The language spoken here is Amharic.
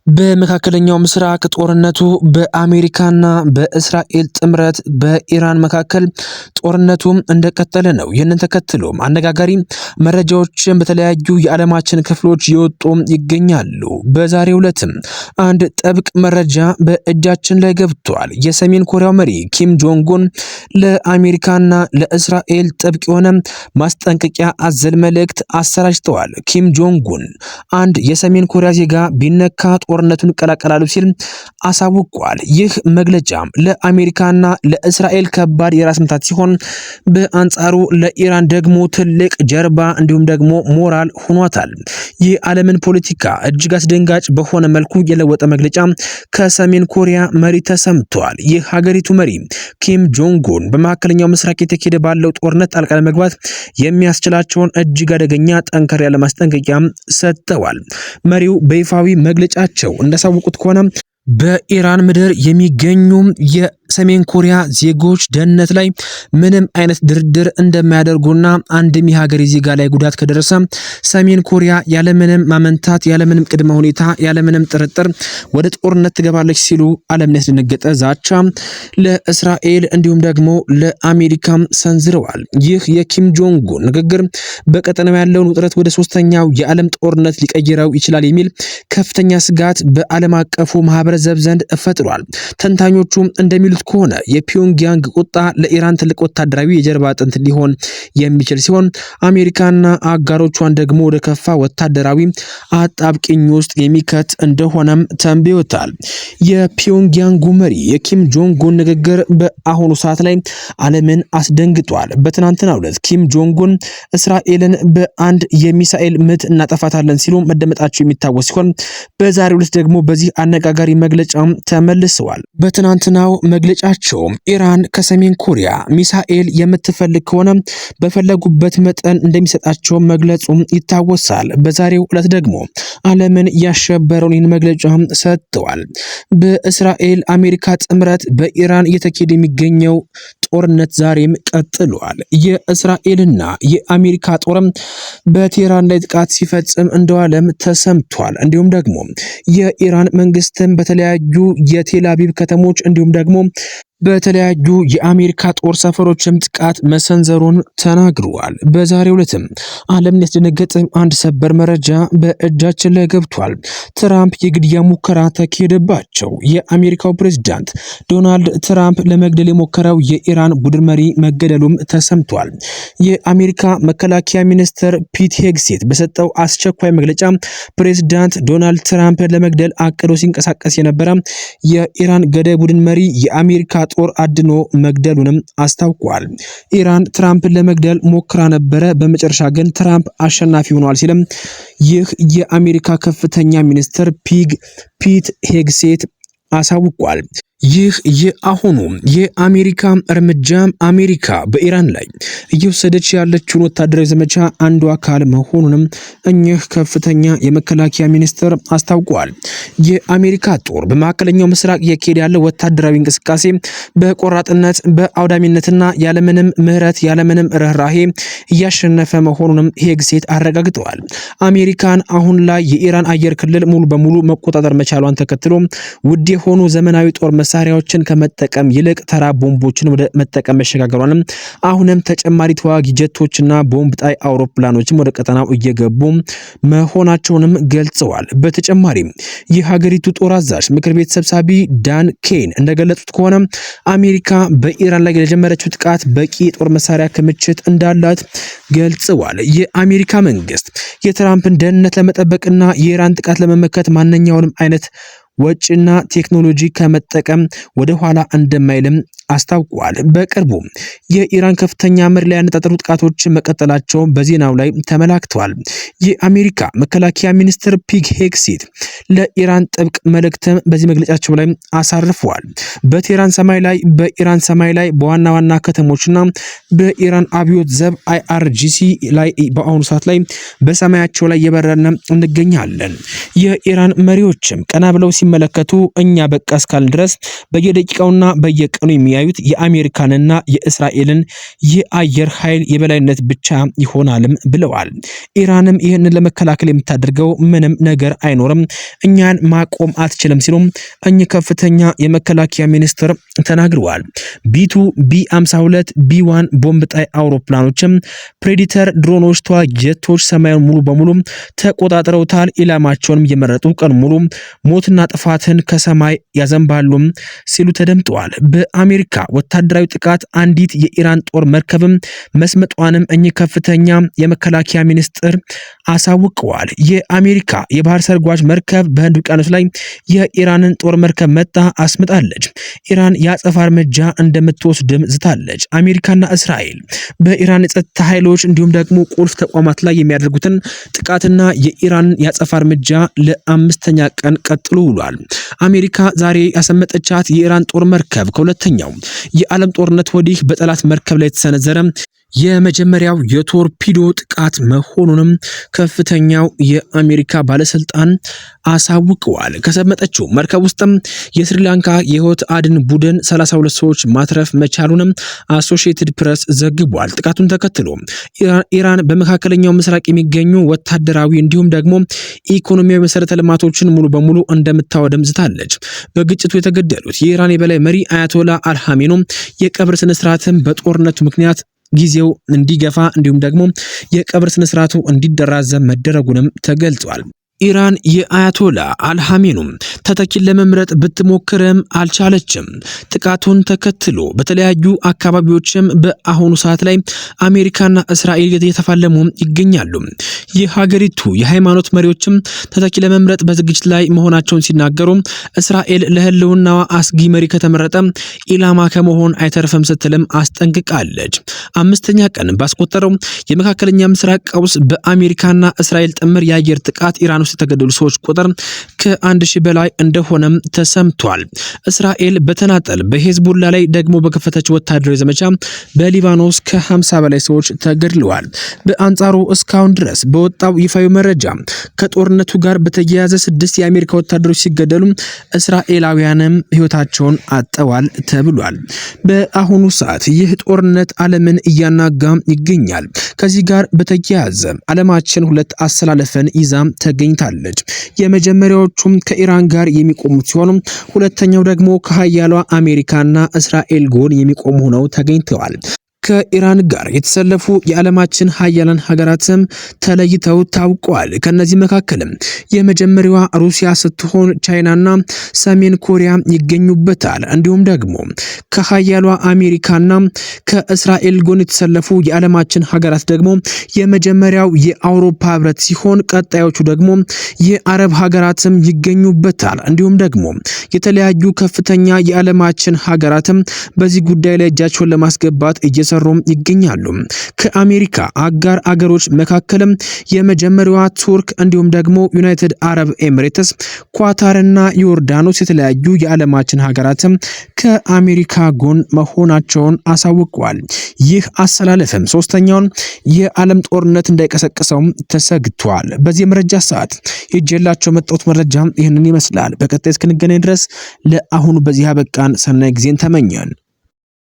በመካከለኛው ምስራቅ ጦርነቱ በአሜሪካና በእስራኤል ጥምረት በኢራን መካከል ጦርነቱም እንደቀጠለ ነው። ይህንን ተከትሎም አነጋጋሪ መረጃዎችን በተለያዩ የዓለማችን ክፍሎች የወጡ ይገኛሉ። በዛሬው ዕለትም አንድ ጥብቅ መረጃ በእጃችን ላይ ገብቷል። የሰሜን ኮሪያው መሪ ኪም ጆንጉን ለአሜሪካና ለእስራኤል ጥብቅ የሆነ ማስጠንቀቂያ አዘል መልእክት አሰራጭተዋል። ኪም ጆንጉን አንድ የሰሜን ኮሪያ ዜጋ ቢነካ ጦርነቱን ይቀላቀላሉ ሲል አሳውቋል። ይህ መግለጫ ለአሜሪካና ለእስራኤል ከባድ የራስ ምታት ሲሆን በአንጻሩ ለኢራን ደግሞ ትልቅ ጀርባ እንዲሁም ደግሞ ሞራል ሆኗታል። የዓለምን ፖለቲካ እጅግ አስደንጋጭ በሆነ መልኩ የለወጠ መግለጫ ከሰሜን ኮሪያ መሪ ተሰምቷል። የሀገሪቱ መሪ ኪም ጆንግ ኡን በመካከለኛው ምስራቅ የተካሄደ ባለው ጦርነት ጣልቃ ለመግባት የሚያስችላቸውን እጅግ አደገኛ ጠንከር ያለ ማስጠንቀቂያ ሰጥተዋል። መሪው በይፋዊ መግለጫቸው እንዳሳወቁት ከሆነ በኢራን ምድር የሚገኙ የሰሜን ኮሪያ ዜጎች ደህንነት ላይ ምንም አይነት ድርድር እንደማያደርጉና አንድም የሀገሬ ዜጋ ላይ ጉዳት ከደረሰ ሰሜን ኮሪያ ያለምንም ማመንታት፣ ያለምንም ቅድመ ሁኔታ፣ ያለምንም ጥርጥር ወደ ጦርነት ትገባለች ሲሉ ዓለምን ያስደነገጠ ዛቻ ለእስራኤል እንዲሁም ደግሞ ለአሜሪካም ሰንዝረዋል። ይህ የኪም ጆንግ ኡን ንግግር በቀጠናው ያለውን ውጥረት ወደ ሶስተኛው የዓለም ጦርነት ሊቀይረው ይችላል የሚል ከፍተኛ ስጋት በዓለም አቀፉ ማህበረሰብ ዘንድ ፈጥሯል። ተንታኞቹ እንደሚሉት ከሆነ የፒዮንግያንግ ቁጣ ለኢራን ትልቅ ወታደራዊ የጀርባ አጥንት ሊሆን የሚችል ሲሆን አሜሪካና አጋሮቿን ደግሞ ወደ ከፋ ወታደራዊ አጣብቂኝ ውስጥ የሚከት እንደሆነም ተንብዮታል። የፒዮንግያንጉ መሪ የኪም ጆንግ ኡን ንግግር በአሁኑ ሰዓት ላይ ዓለምን አስደንግጧል። በትናንትናው ዕለት ኪም ጆንግ ኡን እስራኤልን በአንድ የሚሳኤል ምት እናጠፋታለን ሲሉ መደመጣቸው የሚታወስ ሲሆን በዛሬው ዕለት ደግሞ በዚህ አነጋጋሪ መግለጫም ተመልሰዋል። በትናንትናው መግለጫቸውም ኢራን ከሰሜን ኮሪያ ሚሳኤል የምትፈልግ ከሆነ በፈለጉበት መጠን እንደሚሰጣቸው መግለጹም ይታወሳል። በዛሬው ዕለት ደግሞ ዓለምን ያሸበረውን ይህን መግለጫ ሰጥተዋል። በእስራኤል አሜሪካ ጥምረት በኢራን እየተካሄደ የሚገኘው ጦርነት ዛሬም ቀጥሏል። የእስራኤልና የአሜሪካ ጦርም በቴህራን ላይ ጥቃት ሲፈጽም እንደዋለም ተሰምቷል። እንዲሁም ደግሞ የኢራን መንግስትም በተለያዩ የቴልአቪቭ ከተሞች እንዲሁም ደግሞ በተለያዩ የአሜሪካ ጦር ሰፈሮችም ጥቃት መሰንዘሩን ተናግረዋል። በዛሬው ዕለትም ዓለምን ያስደነገጠ አንድ ሰበር መረጃ በእጃችን ላይ ገብቷል። ትራምፕ የግድያ ሙከራ ተካሄደባቸው። የአሜሪካው ፕሬዝዳንት ዶናልድ ትራምፕ ለመግደል የሞከረው የኢራን ቡድን መሪ መገደሉም ተሰምቷል። የአሜሪካ መከላከያ ሚኒስትር ፒት ሄግሴት በሰጠው አስቸኳይ መግለጫ ፕሬዝዳንት ዶናልድ ትራምፕ ለመግደል አቅዶ ሲንቀሳቀስ የነበረ የኢራን ገዳይ ቡድን መሪ የአሜሪካ ጦር አድኖ መግደሉንም አስታውቋል። ኢራን ትራምፕን ለመግደል ሞክራ ነበረ፣ በመጨረሻ ግን ትራምፕ አሸናፊ ሆኗል ሲልም ይህ የአሜሪካ ከፍተኛ ሚኒስትር ፒት ሄግሴት አሳውቋል። ይህ የአሁኑ የአሜሪካ እርምጃ አሜሪካ በኢራን ላይ እየወሰደች ያለችውን ወታደራዊ ዘመቻ አንዱ አካል መሆኑንም እኚህ ከፍተኛ የመከላከያ ሚኒስትር አስታውቀዋል። የአሜሪካ ጦር በመካከለኛው ምስራቅ እየካሄደ ያለው ወታደራዊ እንቅስቃሴ በቆራጥነት በአውዳሚነትና ያለምንም ምሕረት ያለምንም ርኅራሄ እያሸነፈ መሆኑንም ሄግሴት አረጋግጠዋል። አሜሪካን አሁን ላይ የኢራን አየር ክልል ሙሉ በሙሉ መቆጣጠር መቻሏን ተከትሎ ውድ የሆኑ ዘመናዊ ጦር መሳሪያዎችን ከመጠቀም ይልቅ ተራ ቦምቦችን ወደ መጠቀም መሸጋገሯንም አሁንም ተጨማሪ ተዋጊ ጀቶችና ቦምብ ጣይ አውሮፕላኖችም ወደ ቀጠናው እየገቡ መሆናቸውንም ገልጸዋል። በተጨማሪም የሀገሪቱ ጦር አዛዥ ምክር ቤት ሰብሳቢ ዳን ኬን እንደገለጹት ከሆነ አሜሪካ በኢራን ላይ ለጀመረችው ጥቃት በቂ የጦር መሳሪያ ክምችት እንዳላት ገልጸዋል። የአሜሪካ መንግስት የትራምፕን ደህንነት ለመጠበቅና የኢራን ጥቃት ለመመከት ማንኛውንም አይነት ወጪና ቴክኖሎጂ ከመጠቀም ወደ ኋላ እንደማይልም አስታውቋል። በቅርቡ የኢራን ከፍተኛ መሪ ላይ ያነጣጠሩ ጥቃቶች መቀጠላቸውን በዜናው ላይ ተመላክተዋል። የአሜሪካ መከላከያ ሚኒስትር ፒት ሄግሴት ለኢራን ጥብቅ መልእክትም በዚህ መግለጫቸው ላይ አሳርፈዋል። በቴህራን ሰማይ ላይ በኢራን ሰማይ ላይ በዋና ዋና ከተሞችና በኢራን አብዮት ዘብ IRGC ላይ በአሁኑ ሰዓት ላይ በሰማያቸው ላይ እየበረርን እንገኛለን። የኢራን መሪዎችም ቀና ብለው ሲመለከቱ እኛ በቃ እስካልን ድረስ በየደቂቃውና በየቀኑ የሚያዩት የአሜሪካንና የእስራኤልን የአየር ኃይል የበላይነት ብቻ ይሆናልም ብለዋል። ኢራንም ይህንን ለመከላከል የምታደርገው ምንም ነገር አይኖርም፣ እኛን ማቆም አትችልም ሲሉም እኚህ ከፍተኛ የመከላከያ ሚኒስትር ተናግረዋል። B2፣ B52፣ B1 ቦምብ ጣይ አውሮፕላኖችም፣ ፕሬዲተር ድሮኖች፣ ተዋጊ ጀቶች ሰማዩን ሙሉ በሙሉ ተቆጣጥረውታል። ኢላማቸውንም እየመረጡ ቀን ሙሉ ሞትና ጥፋትን ከሰማይ ያዘንባሉም ሲሉ ተደምጠዋል። በአሜሪካ ወታደራዊ ጥቃት አንዲት የኢራን ጦር መርከብም መስመጧንም እኚህ ከፍተኛ የመከላከያ ሚኒስትር አሳውቀዋል። የአሜሪካ የባህር ሰርጓጅ መርከብ በህንድ ውቅያኖስ ላይ የኢራንን ጦር መርከብ መታ አስምጣለች። ኢራን የአጸፋ እርምጃ እንደምትወስድም ዝታለች። አሜሪካና እስራኤል በኢራን የጸጥታ ኃይሎች እንዲሁም ደግሞ ቁልፍ ተቋማት ላይ የሚያደርጉትን ጥቃትና የኢራን የአጸፋ እርምጃ ለአምስተኛ ቀን ቀጥሎ ውሏል። አሜሪካ ዛሬ ያሰመጠቻት የኢራን ጦር መርከብ ከሁለተኛው የዓለም ጦርነት ወዲህ በጠላት መርከብ ላይ የተሰነዘረ የመጀመሪያው የቶርፒዶ ጥቃት መሆኑንም ከፍተኛው የአሜሪካ ባለስልጣን አሳውቀዋል። ከሰመጠችው መርከብ ውስጥም የስሪላንካ የህይወት አድን ቡድን 32 ሰዎች ማትረፍ መቻሉንም አሶሺየትድ ፕሬስ ዘግቧል። ጥቃቱን ተከትሎ ኢራን በመካከለኛው ምስራቅ የሚገኙ ወታደራዊ እንዲሁም ደግሞ ኢኮኖሚያዊ መሰረተ ልማቶችን ሙሉ በሙሉ እንደምታወድም ዝታለች። በግጭቱ የተገደሉት የኢራን የበላይ መሪ አያቶላ አልሃሜኑም የቀብር ስነስርዓትን በጦርነቱ ምክንያት ጊዜው እንዲገፋ እንዲሁም ደግሞ የቀብር ስነስርዓቱ እንዲደራዘም መደረጉንም ተገልጿል። ኢራን የአያቶላ አልሃሜኑም ተተኪን ለመምረጥ ብትሞክርም አልቻለችም። ጥቃቱን ተከትሎ በተለያዩ አካባቢዎችም በአሁኑ ሰዓት ላይ አሜሪካና እስራኤል እየተፋለሙ ይገኛሉ። የሀገሪቱ የሃይማኖት መሪዎችም ተተኪ ለመምረጥ በዝግጅት ላይ መሆናቸውን ሲናገሩ፣ እስራኤል ለህልውናዋ አስጊ መሪ ከተመረጠ ኢላማ ከመሆን አይተርፍም ስትልም አስጠንቅቃለች። አምስተኛ ቀን ባስቆጠረው የመካከለኛ ምስራቅ ቀውስ በአሜሪካና እስራኤል ጥምር የአየር ጥቃት ኢራን ውስጥ የተገደሉ ሰዎች ቁጥር ከ1000 በላይ እንደሆነም ተሰምቷል። እስራኤል በተናጠል በሄዝቦላ ላይ ደግሞ በከፈተች ወታደራዊ ዘመቻ በሊባኖስ ከ50 በላይ ሰዎች ተገድለዋል። በአንጻሩ እስካሁን ድረስ በወጣው ይፋዊ መረጃ ከጦርነቱ ጋር በተያያዘ 6 የአሜሪካ ወታደሮች ሲገደሉ እስራኤላውያንም ህይወታቸውን አጠዋል ተብሏል። በአሁኑ ሰዓት ይህ ጦርነት ዓለምን እያናጋ ይገኛል። ከዚህ ጋር በተያያዘ ዓለማችን ሁለት አሰላለፍን ይዛ ተገኝታለች። የመጀመሪያዎቹም ከኢራን ጋር የሚቆሙት ሲሆኑ ሁለተኛው ደግሞ ከሀያሏ አሜሪካና እስራኤል ጎን የሚቆሙ ሆነው ተገኝተዋል። ከኢራን ጋር የተሰለፉ የዓለማችን ሀያላን ሀገራትም ተለይተው ታውቋል። ከነዚህ መካከልም የመጀመሪያዋ ሩሲያ ስትሆን ቻይናና ሰሜን ኮሪያ ይገኙበታል። እንዲሁም ደግሞ ከሀያሏ አሜሪካና ከእስራኤል ጎን የተሰለፉ የዓለማችን ሀገራት ደግሞ የመጀመሪያው የአውሮፓ ህብረት ሲሆን ቀጣዮቹ ደግሞ የአረብ ሀገራትም ይገኙበታል። እንዲሁም ደግሞ የተለያዩ ከፍተኛ የዓለማችን ሀገራትም በዚህ ጉዳይ ላይ እጃቸውን ለማስገባት እየሰሩም ይገኛሉ። ከአሜሪካ አጋር አገሮች መካከልም የመጀመሪያዋ ቱርክ እንዲሁም ደግሞ ዩናይትድ አረብ ኤሚሬትስ፣ ኳታርና ዮርዳኖስ የተለያዩ የዓለማችን ሀገራትም ከአሜሪካ ጎን መሆናቸውን አሳውቀዋል። ይህ አሰላለፍም ሶስተኛውን የዓለም ጦርነት እንዳይቀሰቅሰውም ተሰግቷል። በዚህ የመረጃ ሰዓት ይዤላቸው የመጣሁት መረጃ ይህንን ይመስላል። በቀጣይ እስክንገናኝ ድረስ ለአሁኑ በዚህ አበቃን። ሰናይ ጊዜን ተመኘን።